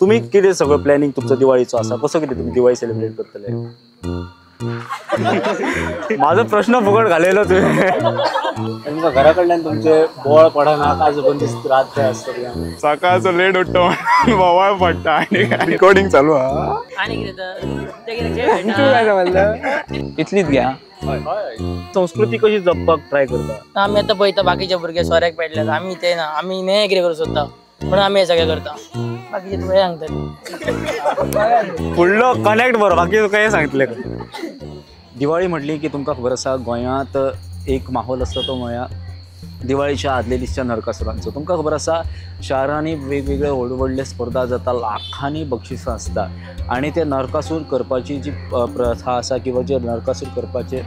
तुम्ही कितें सगळं प्लॅनिंग तुमचो दिवाळीचो आसा, कसो कितें तुमी दिवाळी सेलिब्रेट करतले? माझो प्रश्न फुकट घालयलो तुवें. तुमकां घरा कडल्यान तुमचे बोळ पडना काय जबरदस्त त्रास जाय आसता? सकाळचो लेट उठ्ठा म्हणून बोवाळ पडटा आनी रिकॉर्डिंग चालू आहा. आनी कितें तर इतलीच घ्या. संस्कृती कशी जपपाक ट्राय करता? आमी आतां पळयता बाकीचे भुरगे सोऱ्याक पेडल्यात, आमी ते ना, आमी हें कितें करूं सोदता म्हणून आमी हें सगळें करता. बाकीचे तुवें सांगतले फुडलो कनेक्ट बरो, बाकी तुका हें सांगतले. दिवाळी म्हटली की तुमकां खबर आसा गोंयांत एक माहोल आसता तो म्हळ्यार दिवाळीच्या आदले दिसच्या नरकासुरांचो. तुमकां खबर आसा शारांनी वेगवेगळे व्हड व्हडले स्पर्धा जाता, लाखांनी बक्षिसां आसता आनी ते नरकासूर करपाची जी प्रथा आसा किंवा जे नरकासूर करपाचे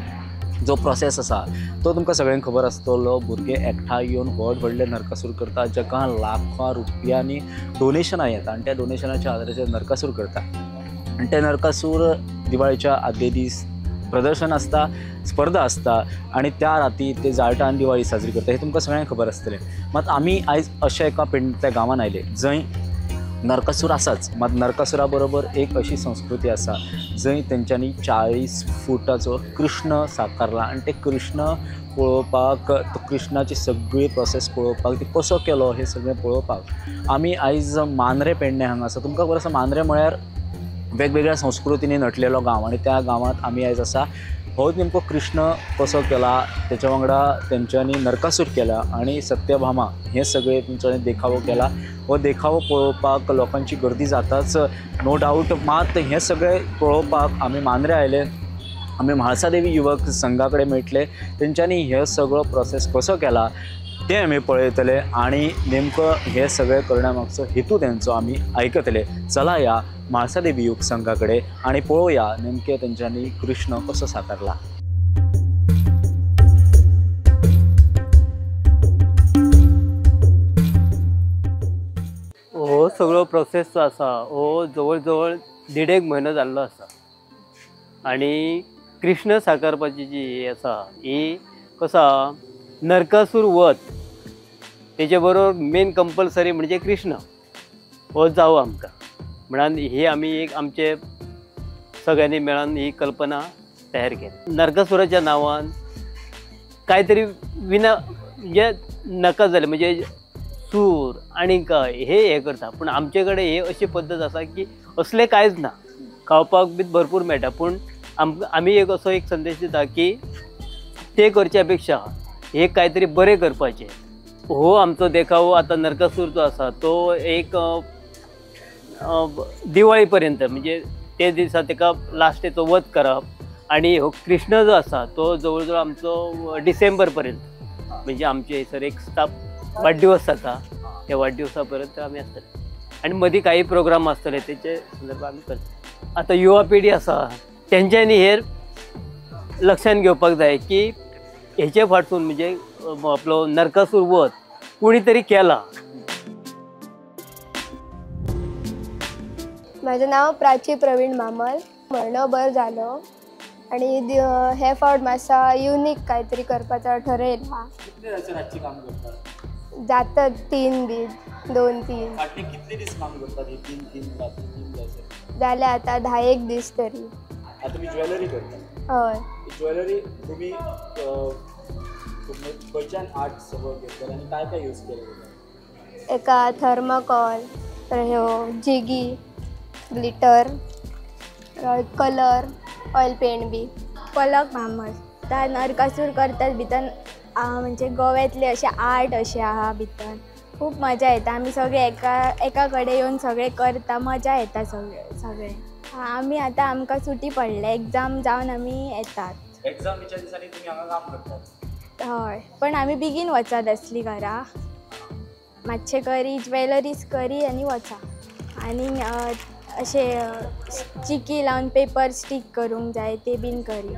जो प्रोसेस आसा तो तुमकां सगळ्यांक खबर आसतलो. भुरगे एकठांय येवन व्हड व्हडले नरकासूर करता, जाका लाखां रुपयांनी डोनेशनां येता आनी त्या डोनेशनाच्या आदाराचेर नरकासूर करता आनी ते नरकासूर दिवाळीच्या आदले दीस प्रदर्शन आसता, स्पर्धा आसता आनी त्या राती ते जाळटा आनी दिवाळी साजरी करता. हें तुमकां सगळ्यांक खबर आसतलें. मात आमी आयज अशा एका पेडणेंतल्या गांवांत आयले जंय नरकासूर आसाच, मात नरकासुरा बरोबर एक अशी संस्कृती आसा जंय तेंच्यांनी 40 फुटाचो कृष्ण साकारला आनी ते कृष्ण पळोवपाक, तो कृष्णाची सगळी प्रोसेस पळोवपाक, ती कसो केलो हें सगळें पळोवपाक आमी आयज मांद्रे पेडणे हांगा आसा. तुमकां खबर आसा मांद्रे म्हळ्यार वेगवेगळ्या संस्कृतींनी नटलेलो गांव आनी त्या गांवांत आमी आयज आसा. हो नेमको कृष्ण कसो केला, तेच्या वांगडा तेंच्यांनी नरकासूर केला आनी सत्यभामा हें सगळें तेंच्यांनी देखावो केला. हो देखावो पळोवपाक लोकांची गर्दी जाताच नो डावट, मात हें सगळें पळोवपाक आमी मांद्रे आयले, आमी म्हाळसादेवी युवक संघा कडेन मेळटले, तेंच्यांनी हे सगळो प्रोसेस कसो केला तें आमी पळयतले आनी नेमको हें सगळें करण्या मागचो हेतू तेंचो आमी आयकतले. चला या म्हाळसादेवी युवक संघा कडेन आनी पळोवया नेमकें तेंच्यांनी कृष्ण कसो साकारला. हो सगळो प्रोसेस जो आसा हो जवळ जवळ 1.5 म्हयनो जाल्लो आसा आनी कृष्ण साकारपाची जी ही आसा ही कसो आहा नरकासूर वध तेजे बरोबर मेन कंपल्सरी म्हणजे कृष्ण हो जावो आमकां म्हणून ही आमी एक आमचे सगळ्यांनी मेळून ही कल्पना तयार केली. नरकासुराच्या नांवान कांय तरी विना म्हणजे नाका जालें म्हणजे सूर आनी काय हे हे करता, पूण आमचे कडेन ही अशी पद्दत आसा की असलें कांयच ना, खावपाक बी भरपूर मेळटा, पूण आमी एक असो एक संदेश दिता की ते करच्या पेक्षा हे कांय तरी बरें करपाचें. हो आमचो देखावो आतां नरकासूर जो आसा तो एक दिवाळी पर्यंत म्हणजे ते दिसा ताका लास्ट तो वध करप आनी हो कृष्ण जो आसा तो जवळ जवळ आमचो डिसेंबर पर्यंत म्हणजे आमचे हयसर एक स्टाफ वाडदिवस जाता त्या वाडदिवसा पर्यंत आमी आसतले आनी मदीं काही प्रोग्राम आसतले तेचे संदर्भात आमी करतले. आतां युवा पिढी आसा तेंच्यांनी हेर लक्षांत घेवपाक जाय की हेचे फाटसून म्हणजे आपलो नरकासूर वध कोणी तरी केला. माझं नाव प्राची प्रवीण मामल. म्हयनोभर जालो आनी हे फावट मातसा युनीक कांयतरी करपाचो ठरयला. काम करता? जातात 3 बी 2-3. कितले दीस काम करतात? 3-3 जाले आतां 10 दीस तरी. आतां तुमी ज्वेलरी करता? हय. ज्वेलरी तुमी खंयच्यान आर्ट सगळं घेतलं आनी काय काय यूज केलें? एका थर्माकॉल, ह्यो जिगी, ग्लिटर, कलर, ऑयल पेंट बी. पलक मामल. आतां नरकासूर करतात भितर म्हणजे गोव्यातले अशे आर्ट अशे आहा भितर, खूब मजा येता. आमी सगळे एका कडेन येवन सगळे करता, मजा येता सगळे सगळे. आमी आतां आमकां सुटी पडल्या, एग्जाम जावन आमी येतात. एग्जामीच्या दिसांनी तुमी हांगा काम करतात? हय, पण आमी बेगीन वचात आसली घरा, मातशें करी ज्वेलरीज करी आनी वचा. आनी अशें चिकी लावन पेपर स्टीक करूंक जाय ते बीन करी.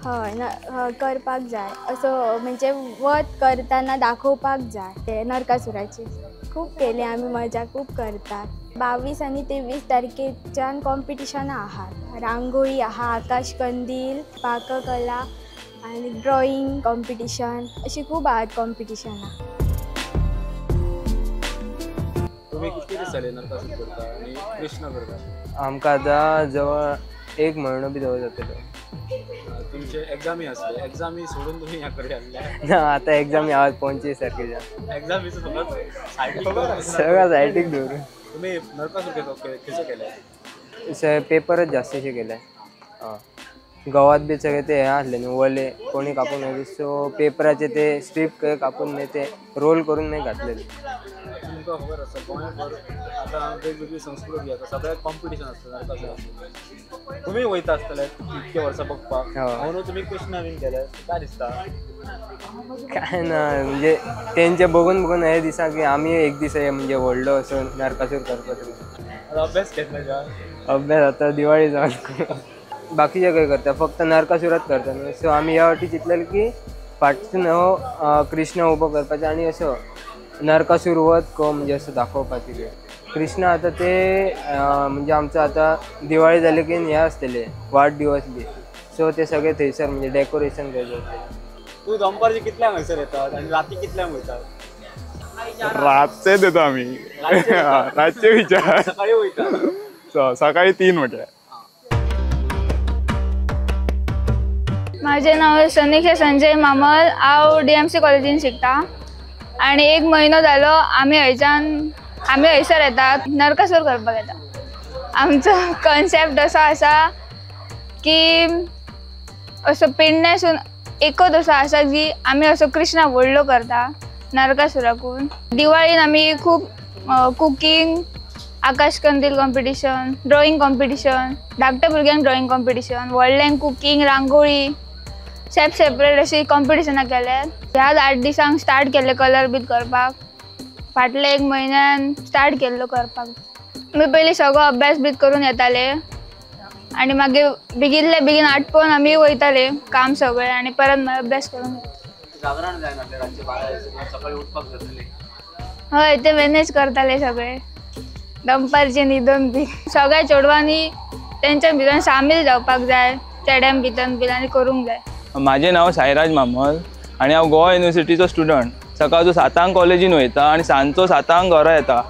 हय, करपाक जाय असो म्हणजे वध करतना दाखोवपाक जाय ते नरकासुराची. खूब केली आमी, मजा खूब करतात. 22 आनी 23 तारखेच्यान कॉम्पिटिशनां आहात. रांगोळी आहा, आकाश कंदील, पाककला आनी ड्रॉइंग कॉम्पिटिशन अशी खूब आहात कॉम्पिटिशनां. तुम्ही कितके दीस जाले नरकासूर करता आनी कृष्ण करता? आमकां आतां जवळ एक म्हयनो बी जवळ जातलो. तुमचे एग्जामी आसले, एग्जामी सोडून तुम्ही ह्या कडे आसले? ना, आतां एग्जामी आवाज 25 तारखेच्या. एग्जामीचो सगळं सगळं सायडीक दवरून. तुम्ही नरकासूर खंयचो केले? पेपरच जास्तशे केले. हय, गवात बी सगळे ते हे आसले न्हू वले, कोणी कापून व्हेले, सो पेपराचे ते स्ट्रीप कापून मागीर ते रोल करून मागीर घातलेले. तुमकां खबर आसा गोंयभर आतां वेगवेगळी संस्कृती आसा, सगळ्याक कॉम्पिटिशन आसता नरकासुराचें. तुमी वयता आसतले इतके वर्सां बघपाक, म्हणून तुमी कृष्णा बीन केले, काय दिसता? काय ना, म्हणजे तेंचे बघून बघून हे दिसा की आमी एक दीस हे म्हणजे व्हडलो असो नरकासूर करपाचो. आतां अभ्यास केन्ना का? अभ्यास आतां दिवाळी जावन बाकीचे काय करता, फक्त नरकासुरात करता न्हू. सो आमी ह्या वाटी चिंतलेलें की फाटसून हो कृष्ण उबो करपाचो आनी असो नरकासूर वध को म्हणजे असो दाखोवपाचें. कृष्ण आतां ते म्हणजे आमचो आतां दिवाळी जाली की हे आसतले वाडदिवस बी, सो ते सगळे थंयसर म्हणजे डेकोरेशन करता. तूं दनपारचे कितल्यांक हयसर येतात आनी राती कितल्यांक वयतात? रातचेच येता आमी, रातचे विचार. सकाळी वयता? सकाळी 3 म्हटल्यार. माझे नाव सनिक्षा संजय मामल. हांव DMC कॉलेजीन शिकता आनी एक म्हयनो जालो आमी हयच्यान आमी हयसर येतात, नरकासूर करपाक येता. आमचो कॉन्सेप्ट असो आसा की असो पेडण्यासून एकच असो आसा की आमी असो कृष्णा व्हडलो करता नरकासुराकून. दिवाळीन आमी खूब कुकींग, आकाश कंदील कॉम्पिटिशन, ड्रॉइंग कॉम्पिटिशन, धाकट्या भुरग्यांक ड्रॉइंग कॉम्पिटिशन, व्हडल्यांक कुकींग, रांगोळी, सेपरेट अशी कॉम्पिटिशनां केल्यात. ह्याच 8 दिसांक स्टार्ट केल्ले कलर बीन करपाक. फाटले एक म्हयन्यान स्टार्ट केल्लो करपाक. आमी पयलीं सगळो अभ्यास बीन करून येताले आनी मागीर बेगिनले बेगीन आटपोवन आमी वयताले काम सगळें आनी परत मागीर अभ्यास करून. जागरण जायना रातचें 12 सकाळी उठपाक जातलें? हय, ते मॅनेज करताले सगळे, दनपारचे न्हिदून बी. सगळ्या चेडवांनी तेंच्या भितर सामील जावपाक जाय, चेड्यां भितर बीन आनी करूंक जाय. म्हाजें नांव साईराज मामल आनी हांव गोवा युनिवर्सिटीचो स्टुडंट. सकाळचो 7 कॉलेजीन वयता आनी सांजचो 7 घरा येता.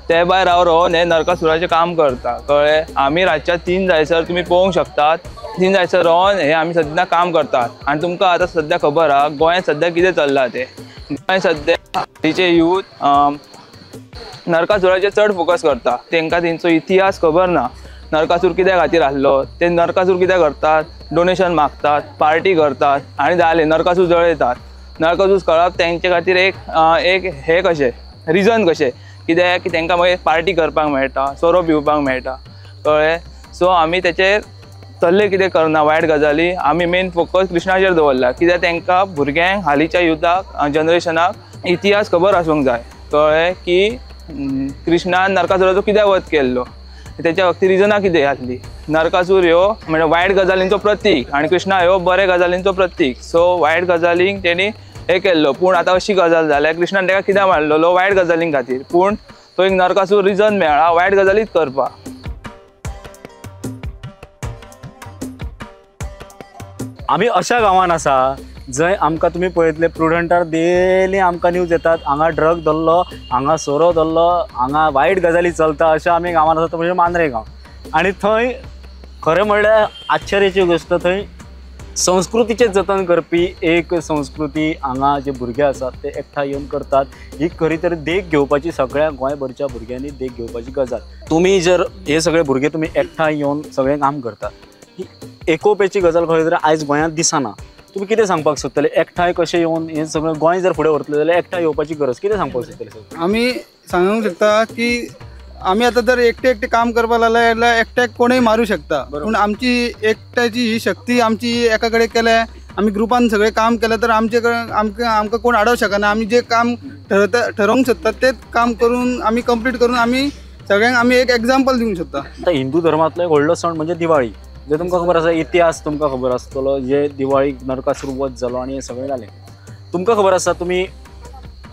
ते भायर हांव रोवन हें नरकासुराचें काम करता, कळ्ळें. आमी रातच्या 3 जायसर तुमी पळोवंक शकतात, 3 जायसर रोवन हें आमी सद्दां काम करतात. आनी तुमकां आतां सद्या खबर आहा गोंयांत सद्या कितें चल्लां तें. गोंयांत सद्या हालींचे यूथ नरकासुराचेर चड फोकस करता. तांकां तेंचो इतिहास खबर ना, नरकासूर कित्या खातीर आसलो, ते नरकासूर कित्याक करतात, डोनेशन मागतात, पार्टी करतात आनी जालें नरकासूर जळयतात. नरकासूर कळप तेंचे खातीर एक एक हें कशें रिजन कशें कित्याक की तांकां मागीर पार्टी करपाक मेळटा, सोरो पिवपाक मेळटा, कळ्ळें. सो आमी तेचेर तल्ले कितें करना वायट गजाली, आमी मेन फोकस कृष्णाचेर दवरला कित्याक तांकां भुरग्यांक हालींच्या युथाक जनरेशनाक इतिहास खबर आसूंक जाय, कळ्ळें, की कृष्णान नरकासुराचो कित्याक वध केल्लो, तेच्या खातीर रिजनां कितें आसली. नरकासूर ह्यो म्हणजे वायट गजालींचो प्रतीक आनी कृष्णा ह्यो बरे गजालींचो प्रतीक. सो वायट गजालींक तेणी हें केल्लो, पूण आतां अशी गजाल जाल्या कृष्णान ताका कित्याक मारलेलो वायट गजालीं खातीर, पूण तो एक नरकासूर रिजन मेळ्ळा वायट गजालीच करपाक. आमी अशा गांवान आसा जंय आमकां तुमी पळयतले प्रुडंटार डेली आमकां न्यूज येतात, हांगा ड्रग धरलो, हांगा सोरो धरलो, हांगा वायट गजाली चलता. अशें आमी गांवान आसा तो म्हणजे मांद्रे गांव. आनी थंय खरें म्हणल्यार आश्चर्याची गोश्ट, थंय संस्कृतीचें जतन करपी एक संस्कृती हांगा जे भुरगे आसात ते एकठांय येवन करतात. ही खरी तर देख घेवपाची, सगळ्या गोंयभरच्या भुरग्यांनी देख घेवपाची गजाल. तुमी जर हे सगळे भुरगे तुमी एकठांय येवन सगळें काम करतात, ही एकोप्याची गजाल खरें तर आयज गोंयांत दिसना. तुमी कितें सांगपाक सोदतले, एकठांय कशें येवन हें सगळें गोंय जर फुडें व्हरतलें जाल्यार एकठांय येवपाची गरज कितें सांगपाक सोदतले सर? आमी सांगूंक शकता की आमी आतां जर एकटे एकटे काम करपाक लागले जाल्यार एकट्याक कोणूय मारूं शकता, पूण आमची एकट्याची ही शक्ती आमची एका कडेन केल्या, आमी ग्रुपान सगळें काम केलें तर आमचे कडेन आमकां कोण आडोवंक शकना. आमी जें काम ठरोवंक सोदतात तेच काम करून आमी कंप्लीट करून आमी सगळ्यांक आमी एक एग्जाम्पल दिवंक शकता. आतां हिंदू धर्मांतलो एक व्हडलो सण म्हणजे दिवाळी, जे तुमकां खबर आसा, इतिहास तुमकां खबर आसतलो, जे दिवाळीक नरकासूर वध जालो आनी हें सगळें जालें. तुमकां खबर आसा, तुमी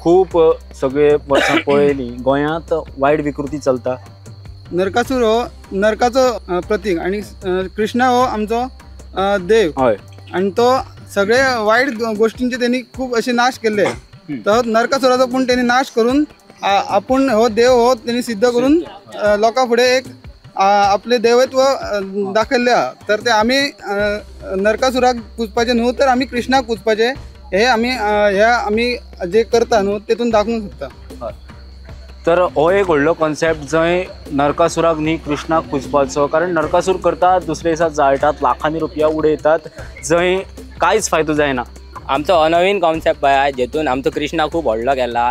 खूब सगळे वर्सां पळयलीं गोंयांत वायट विकृती चलता. नरकासूर हो नरकाचो प्रतीक आनी कृष्णा हो आमचो देव, हय, आनी तो सगळे वायट गोष्टींचे त्यांनी खूब असे नाश केले. तर नरकासुराचो पूण त्यांनी नाश करून आपूण हो देव हो तेणी सिद्ध करून लोकां फुडें एक आपले देवत्व दाखयल्लें आहा. तर ते आमी नरकासुराक पुजपाचें न्हू तर आमी कृष्णाक पुजपाचें हे आमी ह्या आमी जे करता न्हू तेतून दाखोवंक सोदता. तर हो एक व्हडलो कॉन्सेप्ट जंय नरकासुराक न्ही कृष्णाक पुजपाचो, कारण नरकासूर करतात दुसरे दिसा जाळटात, लाखांनी रुपया उडयतात, जंय कांयच फायदो जायना. आमचो हो नवीन कॉन्सेप्ट आहा जेतून आमचो कृष्णा खूब व्हडलो केला.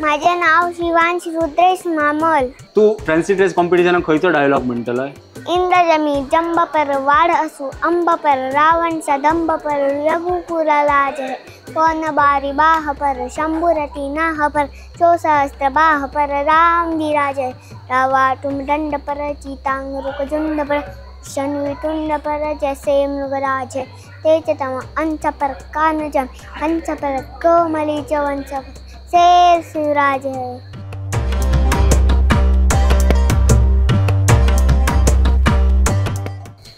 माझे नाव शिवांश रुद्रेश मामल. तू फॅन्सी ड्रेस कॉम्पिटिशनाक खंयचो डायलॉग म्हणटलो? इंद्र जमी जंब पर वाढ असू अंब पर रावण सदंब पर रघुकुल लाज है कौन बारी बाह पर शंभुरति नाह पर सो सहस्त्र बाह पर राम विराज है रावा तुम दंड पर चीतांग रुक झुंड पर शनि पर जैसे मृगराज है तेज तम अंश पर कान जम हंस पर कोमली वंश पर शेर शिवराज है.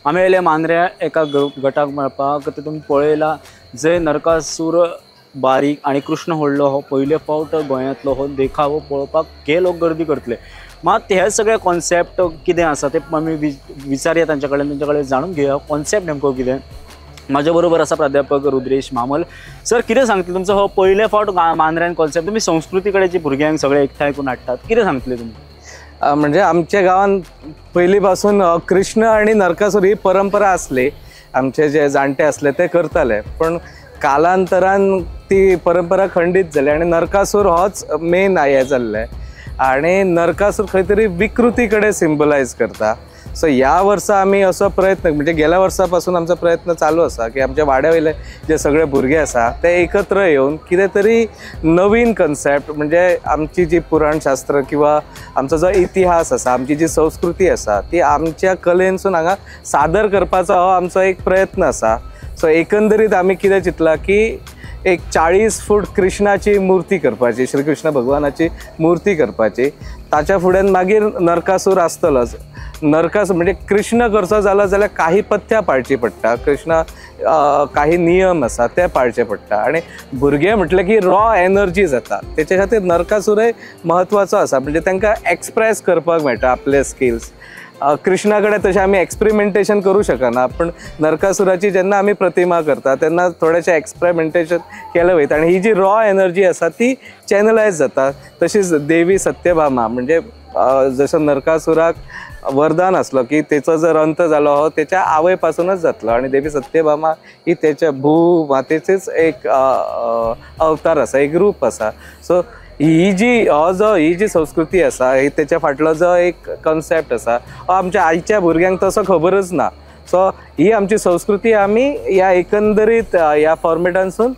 आमी आयले मांद्र्या एका गटाक मेळपाक. तितून पळयला जे नरकासूर बारीक आनी कृष्ण व्हडलो हो पयले फावट गोंयांतलो हो देखावो पळोवपाक हे लोक गर्दी करतले. मात हे सगळे कॉन्सेप्ट कितें आसा ते आमी विचारया तांचे कडेन, तांचे कडेन जाणून घेवया कॉन्सेप्ट नेमको कितें. म्हाज्या बरोबर आसा प्राध्यापक रुद्रेश मामल. सर, कितें सांगतले तुमचो हो पयले फावट मांद्र्यान कॉन्सेप्ट तुमी संस्कृती कडेन जी भुरग्यांक सगळे एकठांय करून हाडटात, कितें सांगतले तुमी? म्हणजे आमच्या गांवांत पयलीं पासून कृष्ण आनी नरकासूर ही परंपरा आसली. आमचे जे जाणटे आसले ते करताले, पण कालांतरान ती परंपरा खंडीत जाली आनी नरकासूर होच मेन हें जाल्लें आनी नरकासूर खंय तरी विकृती कडेन सिम्बलायज करता. सो ह्या वर्सा आमी असो प्रयत्न म्हणजे गेल्या वर्सा पासून आमचो प्रयत्न चालू आसा की आमच्या वाड्या वयले जे सगळे भुरगे आसा ते एकत्र येवन कितें तरी नवीन कन्सेप्ट म्हणजे आमची जी पुराणशास्त्र किंवा आमचो जो इतिहास आसा, आमची जी संस्कृती आसा ती आमच्या कलेनसून हांगा सादर करपाचो हो आमचो एक प्रयत्न आसा. सो एकंदरीत आमी कितें चिंतलां की एक 40 फूट कृष्णाची मूर्ती करपाची, श्री कृष्ण भगवानाची मूर्ती करपाची. ताच्या फुड्यान मागीर नरकासूर आसतलोच. नरकासूर म्हणजे कृष्ण करचो जालो जाल्यार काही पथ्यां पाळची पडटा, कृष्ण काही नियम आसा ते पाळचे पडटा आनी भुरगे म्हटलें की रॉ एनर्जी जाता, तेच्या खातीर नरकासूरय म्हत्वाचो आसा. म्हणजे तांकां एक्सप्रेस करपाक मेळटा आपले स्किल्स. कृष्णा कडेन तशें आमी एक्सपेरिमेंटेशन करूं शकना, पण नरकासुराची जेन्ना आमी प्रतिमा करता तेन्ना थोडेशें एक्सपेरिमेंटेशन केलें वयता आनी ही जी रॉ एनर्जी आसा ती चॅनलायज जाता. तशीच देवी सत्यभामा म्हणजे जसो नरकासुराक वरदान आसलो की तेचो जर अंत जालो हो तेच्या आवय पासूनच जातलो आनी देवी सत्यभामा ही तेच्या भू मातेचेच एक अवतार आसा, एक रूप आसा. सो ही जी हो जो ही जी संस्कृती आसा ही तेच्या फाटलो जो एक कॉन्सेप्ट आसा हो आमच्या आयच्या भुरग्यांक तसो खबरच ना. सो ही आमची संस्कृती आमी ह्या एकंदरीत ह्या फॉर्मेटांसून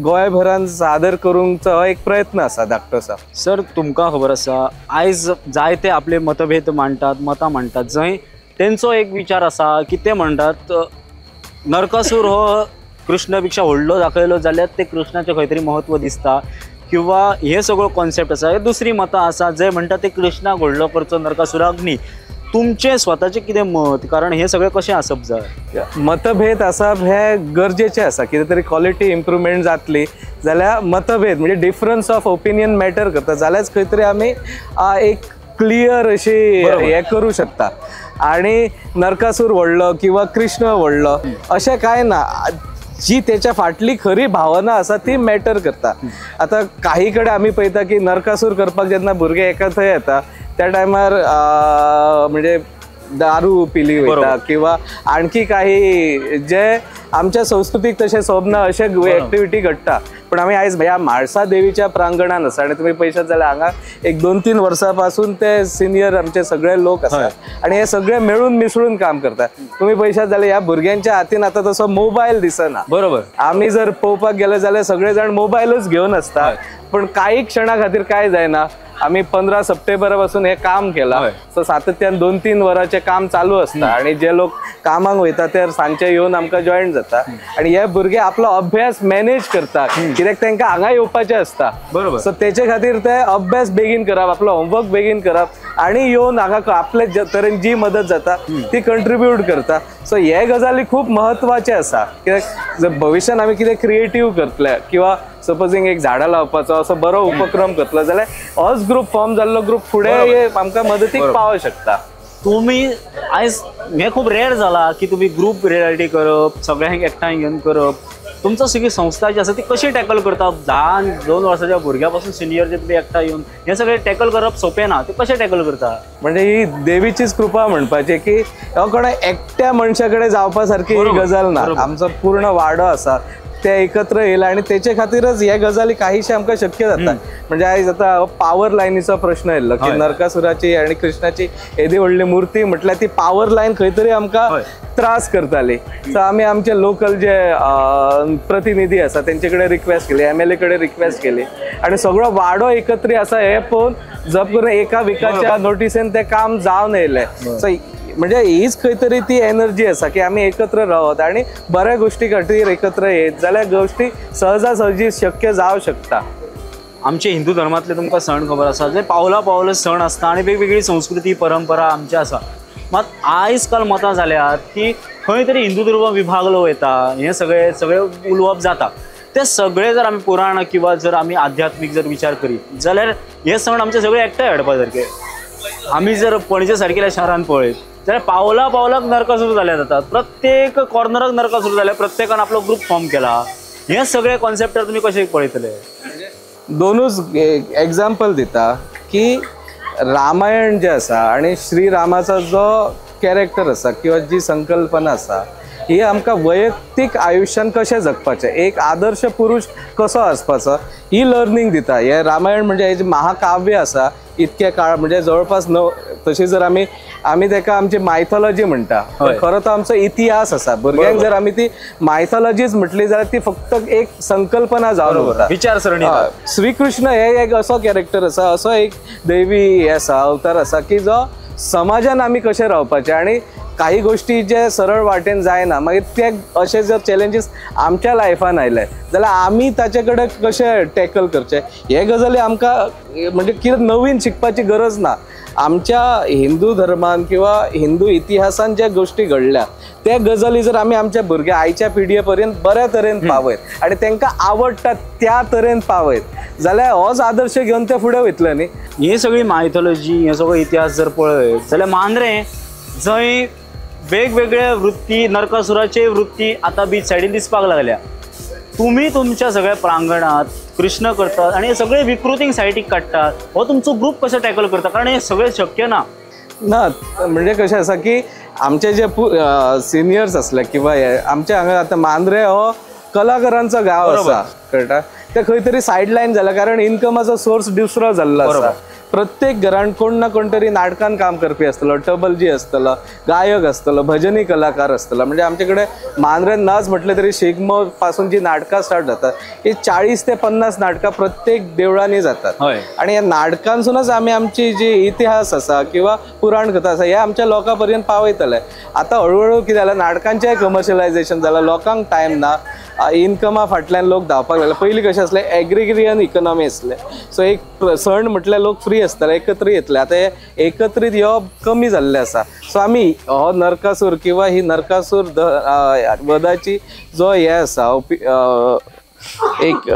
गोंयभरान सादर करूंकचो हो एक प्रयत्न आसा धाकटोसो. सर, तुमकां खबर आसा आयज जायते आपले मतभेद मांडटात, मतां मांडटात, जंय तेंचो एक विचार आसा की ते म्हणटात नरकासूर हो कृष्ण पेक्षा व्हडलो दाखयलो जाल्यार ते कृष्णाचें खंय तरी म्हत्व दिसता किंवा हे सगळो कॉन्सेप्ट आसा. दुसरी मतां आसा जे म्हणटा ते कृष्णाक व्हडलो करचो, नरकासुराक न्ही. तुमचें स्वताचें कितें मत, कारण हें सगळें कशें आसप जाय? मतभेद आसप हें गरजेचें आसा. कितें तरी क्वॉलिटी इम्प्रुवमेंट जातली जाल्यार मतभेद म्हणजे डिफरन्स ऑफ ओपिनियन मॅटर करता जाल्यारच खंय तरी आमी एक क्लियर अशी हें करूं शकता. आनी नरकासूर व्हडलो किंवा कृष्ण व्हडलो अशें कांय ना, जी तेच्या फाटली खरी भावना आसा ती मॅटर करता. आतां काही कडेन आमी पळयता की नरकासूर करपाक जेन्ना भुरगे एका थंय येता त्या टायमार म्हणजे दारू पिली वयता किंवा आणखी काही जे आमच्या संस्कृतीक तशें सोबना अशे एक्टिविटी घडटा. पण आमी आयज ह्या म्हाळसा देवीच्या प्रांगणान आसा आनी तुमी पळयशात जाल्यार हांगा एक 2-3 वर्सां पासून ते सिनियर आमचे सगळे लोक आसा आनी हे सगळे मेळून मिसळून काम करतात. तुमी पळयशात जाल्यार ह्या भुरग्यांच्या हातीन आतां तसो मोबायल दिसना. बरोबर, आमी जर पळोवपाक गेले जाल्यार सगळे जाण मोबायलच घेवन आसता, पण काही क्षणा खातीर काय जायना आमी 15 सप्टेंबरा पासून हे काम केलां. सो सातत्यान 2-3 वरांचें काम चालू आसता आनी जे लोक कामाक वयता ते सांजचे येवन आमकां जॉयन जाता आनी हे भुरगे आपलो अभ्यास मॅनेज करता कित्याक तांकां हांगा येवपाचें आसता. बरोबर. सो तेचे खातीर ते अभ्यास बेगीन करप, आपलो होमवर्क बेगीन करप आनी येवन हांगा आपले तरेन जी मदत जाता ती कंट्रिब्यूट करता. सो हे गजाली खूब महत्वाचे आसा कित्याक जर भविश्यान आमी कितें क्रिएटीव करतले किंवा सपोजींग एक झाडां लावपाचो असो बरो उपक्रम करतलो जाल्यार होच ग्रुप फॉर्म जाल्लो ग्रुप फुडें आमकां मदतीक पावोंक शकता. तुमी आयज हें खूब रेर जाला की तुमी ग्रुप रियलिटी करप, सगळ्यांक एकठांय घेवन करप. तुमचो सगळी संस्था जी आसा ती कशी टॅकल करता? 10-2 वर्साच्या भुरग्या पासून सिनियर जे तुमी एकठांय येवन हें सगळें टॅकल करप सोंपें ना, तें कशें टॅकल करता? म्हणजे ही देवीचीच कृपा म्हणपाची की हो कोणा एकट्या मनशा कडेन जावपा सारकी ही गजाल ना. आमचो पूर्ण वाडो आसा ते एकत्र येयला आनी तेचे खातीरच हे गजाली काहीशे आमकां शक्य जाता. म्हणजे आयज आतां पावर लायनीचो प्रश्न येयल्लो की नरकासुराची आनी कृष्णाची येदी व्हडली मूर्ती म्हटल्यार ती पावर लायन खंय तरी आमकां त्रास करताली. सो आमी आमचे लोकल जे प्रतिनिधी आसा तेंचे कडेन रिक्वेस्ट केली, MLA कडेन रिक्वेस्ट केली आनी सगळो वाडो एकत्रीत आसा हे पळोवन जप करून एका विकाच्या नोटीसेन तें काम जावन येयलें. सो म्हणजे हीच खंय तरी ती एनर्जी आसा की आमी एकत्र रावत आनी बऱ्या गोश्टी खातीर एकत्र येत जाल्यार गोश्टी सहजासहजी शक्य जावं शकता. आमचे हिंदू धर्मांतले तुमकां सण खबर आसा, जे पावला पावल सण आसता आनी वेगवेगळी संस्कृती परंपरा आमची आसा. मात आयज काल मतां जाल्यात की खंय तरी हिंदू धर्म विभागलो वयता, हें सगळें सगळें उलोवप जाता. ते सगळे जर आमी पुराण किंवा जर आमी आध्यात्मीक जर विचार करीत जाल्यार हे सण आमचे सगळे एकठांय हाडपा सारके. आमी जर पणजे सारकेल्या शारान पळयत जाल्यार पावला पावलाक नरकासूर जाल्या जातात, प्रत्येक कॉर्नराक नरकासूर जाल्या, प्रत्येकान आपलो ग्रुप फॉर्म केला. हे सगळे कॉन्सेप्टार तुमी कशें पळयतले? दोनूच एग्जाम्पल दिता की रामायण जें आसा आनी श्रीरामाचो जो कॅरेक्टर आसा किंवा जी संकल्पना आसा ही आमकां वैयक्तीक आयुश्यान कशें जगपाचें, एक आदर्श पुरुश कसो आसपाचो ही लर्नींग दिता. हें रामायण म्हणजे हें महाकाव्य आसा इतके काळ म्हणजे जवळपास 9 तशी जर आमी आमी तेका आमची मायथॉलॉजी म्हणटा, खरो तो आमचो इतिहास आसा. भुरग्यांक जर आमी ती मायथॉलॉजीच म्हटली जाल्यार ती फक्त एक संकल्पना जावन उरता, विचारसरणी. श्रीकृष्ण हे एक असो कॅरेक्टर आसा, असो एक दैवी हे आसा, अवतार आसा की जो समाजान आमी कशें रावपाचें आनी काही गोष्टी जे सरळ वाटेन जायना मागीर ते अशे जर चॅलेंजीस आमच्या लायफान आयले जाल्यार आमी ताचे कडेन कशें टॅकल करचें हे गजाली आमकां म्हणजे कितें नवीन शिकपाची गरज ना. आमच्या हिंदू धर्मान किंवा हिंदू इतिहासान ज्या गोष्टी घडल्या त्या गजाली जर आमी आमच्या भुरग्या आयच्या पिढये पर्यंत बऱ्या तरेन पावयत आनी तांकां आवडटा त्या तरेन पावयत जाल्यार होच आदर्श घेवन ते फुडें वयतले न्ही. ही सगळी मायथॉलॉजी, हे सगळो इतिहास जर पळयत जाल्यार मांद्रें जंय वेगवेगळे वृत्ती, नरकासुराचे वृत्ती आतां बीच सायडीन दिसपाक लागल्या, तुमी तुमच्या सगळ्या प्रांगणात कृष्ण करतात आनी हे सगळे विकृतींक सायडीक काडटात, हो तुमचो ग्रूप कसो टॅकल करता? कारण हे सगळें शक्य ना. ना म्हणजे कशें आसा की आमचे जे सिनियर्स आसले किंवा हे आमच्या हांगा आतां मांद्रें हो कलाकारांचो गांव आसा, कळटा, ते खंय तरी सायडलायन जाला कारण इन्कमाचो सोर्स दुसरो जाल्लो आसा. प्रत्येक घरान कोण ना कोण तरी नाटकान काम करपी आसतलो, टबलजी आसतलो, गायक आसतलो, भजनी कलाकार आसतलो. म्हणजे आमचे कडेन मांद्रें नाच म्हटलें तरी शिगमो पासून जी नाटकां स्टार्ट जातात ही 40 ते 50 नाटकां प्रत्येक देवळांनी जातात आनी ह्या नाटकांसूनच आमी आमची जी इतिहास आसा किंवा पुराण कथा आसा हे आमच्या लोकां पर्यंत पावयतले. आतां हळूहळू कितें जालां, नाटकांचें कमर्शियलायजेशन जालां, लोकांक टायम ना, इन्कमा फाटल्यान लोक धांवपाक लागले. पयलीं कशें आसलें एग्रीग्रियन इकॉनॉमी आसलें, सो एक सण म्हटल्यार लोक फ्री आसताले, एकत्रीत येतले. आतां हे एकत्रीत येवप कमी जाल्लें आसा. सो आमी हो नरकासूर किंवा ही नरकासूर वधाची जो हे आसा एक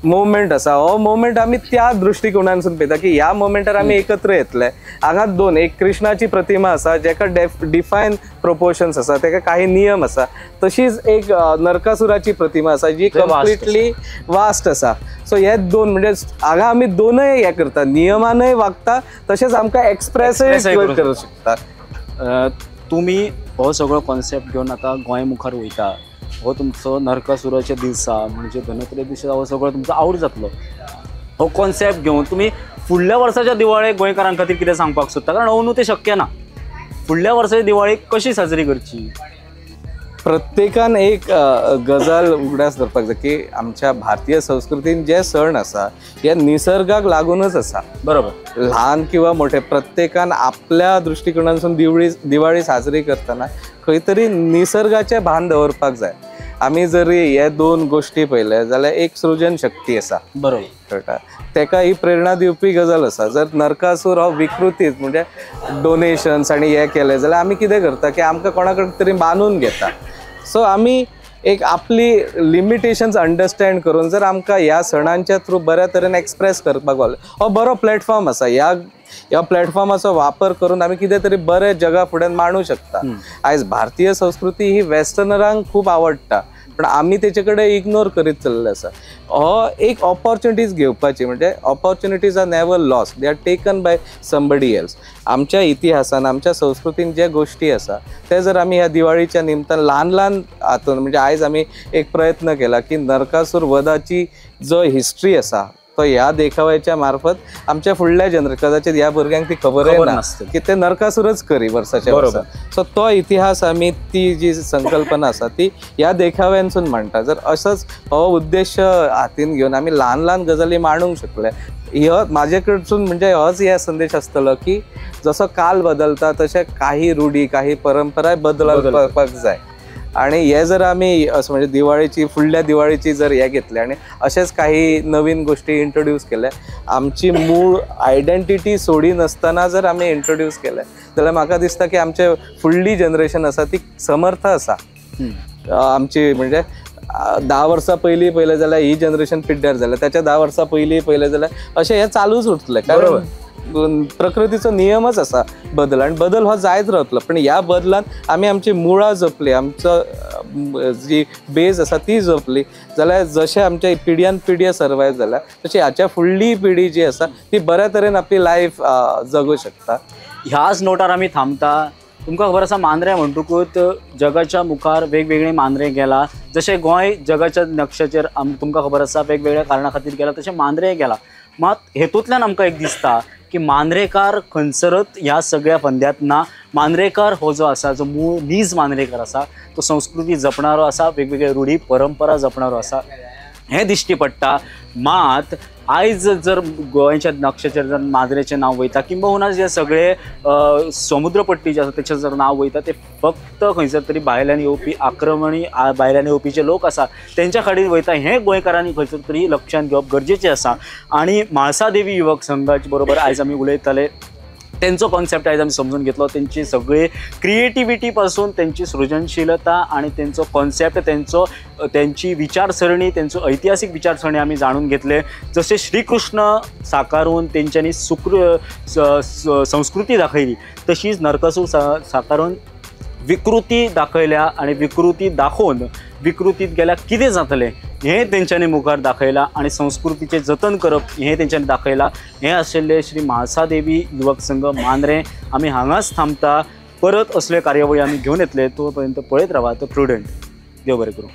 मुवमेंट आसा, हो मुवमेंट आमी त्या दृश्टिकोणांसून पळयता की ह्या मुवमेंटार आमी एकत्र येतले. हांगा दोन, एक कृष्णाची प्रतिमा आसा जेका डिफायन प्रोपोर्शन्स आसा, तेका काही नियम आसा, तशीच एक नरकासुराची प्रतिमा आसा जी कंप्लिटली वास्ट आसा. सो हे दोन म्हणजे हांगा आमी दोनय हे करता, नियमानय वागता तशेंच आमकां एक्सप्रेसय करूंक शकता. तुमी हो सगळो कॉन्सेप्ट घेवन आतां गोंय मुखार वयता, हो तुमचो नरकासुराच्या दिसा म्हणजे धनत्रयोदशी हो सगळो तुमचो आवड जातलो. हो कॉन्सेप्ट घेवन तुमी फुडल्या वर्साच्या दिवाळेक गोंयकारां खातीर कितें सांगपाक सोदता? कारण अंदू तें शक्य ना. फुडल्या वर्साची दिवाळी कशी साजरी करची? प्रत्येकान एक गजाल उगडास धरपाक जाय की आमच्या भारतीय संस्कृतीन जे सण आसा हे निसर्गाक लागूनच आसा. बरोबर. ल्हान किंवा मोठे प्रत्येकान आपल्या दृष्टिकोनांसून दिवाळी साजरी करतना खंय तरी निसर्गाचें भान दवरपाक जाय. आमी जरी हे दोन गोश्टी पळयले जाल्यार एक सृजन शक्ती आसा. बरोबर. कळटा तेका ही प्रेरणा दिवपी गजाल आसा. जर नरकासूर हो विकृतीच म्हणजे डोनेशन्स आनी हे केले जाल्यार आमी कितें करता की आमकां कोणा कडेन तरी बांदून घेता. सो आमी एक आपली लिमिटेशन्स अंडरस्टँड करून जर आमकां ह्या सणांच्या थ्रू बऱ्या तरेन एक्सप्रेस करपाक गावलें, हो बरो प्लॅटफॉर्म आसा. ह्या प्लॅटफॉर्माचो वापर करून आमी कितें तरी बरें जगा फुड्यान मांडूं शकता. आयज भारतीय संस्कृती ही वेस्टर्नरांक खूब आवडटा पण आमी तेचे कडेन इग्नोर करीत चल्ले आसा. हो एक ऑपॉर्च्युनिटीज घेवपाची, म्हणजे opportunities are never lost, they are taken by somebody else. आमच्या इतिहासान आमच्या संस्कृतीन जे गोश्टी आसा ते जर आमी ह्या दिवाळीच्या निमतान ल्हान ल्हान हातून म्हणजे आयज आमी एक प्रयत्न केला की नरकासूर वधाची जो हिस्ट्री आसा तो ह्या देखाव्याच्या मार्फत आमच्या फुडल्या जनरेशन कदाचित ह्या भुरग्यांक ती खबरय ना की ते नरकासूरच करी वर्साच्या वर्सा. सो तो इतिहास आमी ती जी संकल्पना आसा ती ह्या देखाव्यांसून मांडटा. जर असोच हो उद्देश हातीन घेवन आमी ल्हान ल्हान गजाली मांडूंक शकले, हो म्हाजे कडसून म्हणजे होच हे संदेश आसतलो की जसो काल बदलता तशें काही रुढी काही परंपरा बदलपाक जाय. आणि हे जर आमी असं म्हणजे दिवाळीची फुडल्या दिवाळीची जर हे घेतले आणि अशेच काही नवीन गोष्टी इंट्रोड्यूस केल्या, आमची मूळ आयडेंटिटी सोडी नासतना जर आमी इंट्रोड्यूस केले जाल्यार म्हाका दिसता की आमचे फुडली जनरेशन आसा ती समर्थ आसा. आमची म्हणजे 10 वर्सां पयलीं पळयलें जाल्यार ही जनरेशन पिड्ड्यार जाल्या, त्याच्या 10 वर्सां पयलीं पळयलें जाल्यार अशें हें चालूच उरतलें. कारण प्रकृतीचो नियमच आसा बदल, आनी बदल हो जायत रावतलो. पण ह्या बदलान आमी आमची मुळां जपली, आमचो जी बेज आसा ती जपली जाल्यार जशें आमच्या पिढ्यान पिढ्या सर्वायव जाल्या तशी हाच्या फुडली पिढी जी आसा ती बऱ्या तरेन आपली लायफ जगू शकता. ह्याच नोटार आमी थांबता. तुमकां खबर आसा मांद्रें म्हणटकूच जगाच्या मुखार वेगवेगळे मांद्रें गेला. जशें गोंय जगाच्या नक्षाचेर तुमकां खबर आसा वेगवेगळ्या कारणा खातीर गेला, तशें मांद्रें गेला. मात हेतूंतल्यान आमकां एक दिसता की मांद्रेकार खंयसरच ह्या सगळ्या फंद्यांत ना. मांद्रेकार हो जो आसा, जो मूळ नीज मांद्रेकार आसा तो संस्कृती जपणारो आसा, वेगवेगळे रुढी परंपरा जपणारो आसा हें दिश्टी पडटा. मात आयज जर गोंयच्या नक्षाचेर जर मांद्रेचें नांव वयता किंबहुना जे सगळे समुद्रपट्टी जे आसा तेचें जर नांव वयता ते फक्त खंयसर तरी भायल्यान येवपी आक्रमणी भायल्यान येवपी जे लोक आसा तेंच्या खातीर वयता हें गोंयकारांनी खंयसर तरी लक्षांत घेवप गरजेचें आसा. आनी म्हाळसादेवी युवक संघाचे बरोबर आयज आमी उलयताले, तेंचो कॉन्सेप्ट आयज आमी समजून घेतलो, तेंची सगळी क्रिएटिविटी पासून तेंची सृजनशीलता आनी तेंचो कॉन्सेप्ट, तेंचो तेंची विचारसरणी, तेंचो ऐतिहासीक विचारसरणी आमी जाणून घेतले. जशें श्रीकृष्ण साकारून तेंच्यांनी संस्कृती दाखयली तशीच नरकासूर साकारून विकृती दाखयल्या आनी विकृती दाखोवन विकृतीत गेल्यार कितें जातलें हें तेंच्यांनी मुखार दाखयलां आनी संस्कृतीचें जतन करप हें तेंच्यांनी दाखयलां. हें आशिल्लें श्री म्हाळसादेवी युवक संघ मांद्रें. आमी हांगाच थांबता, परत असले कार्यावळी आमी घेवन येतले. तो पर्यंत पळयत रावात. प्रुडंट. देव बरें करूं.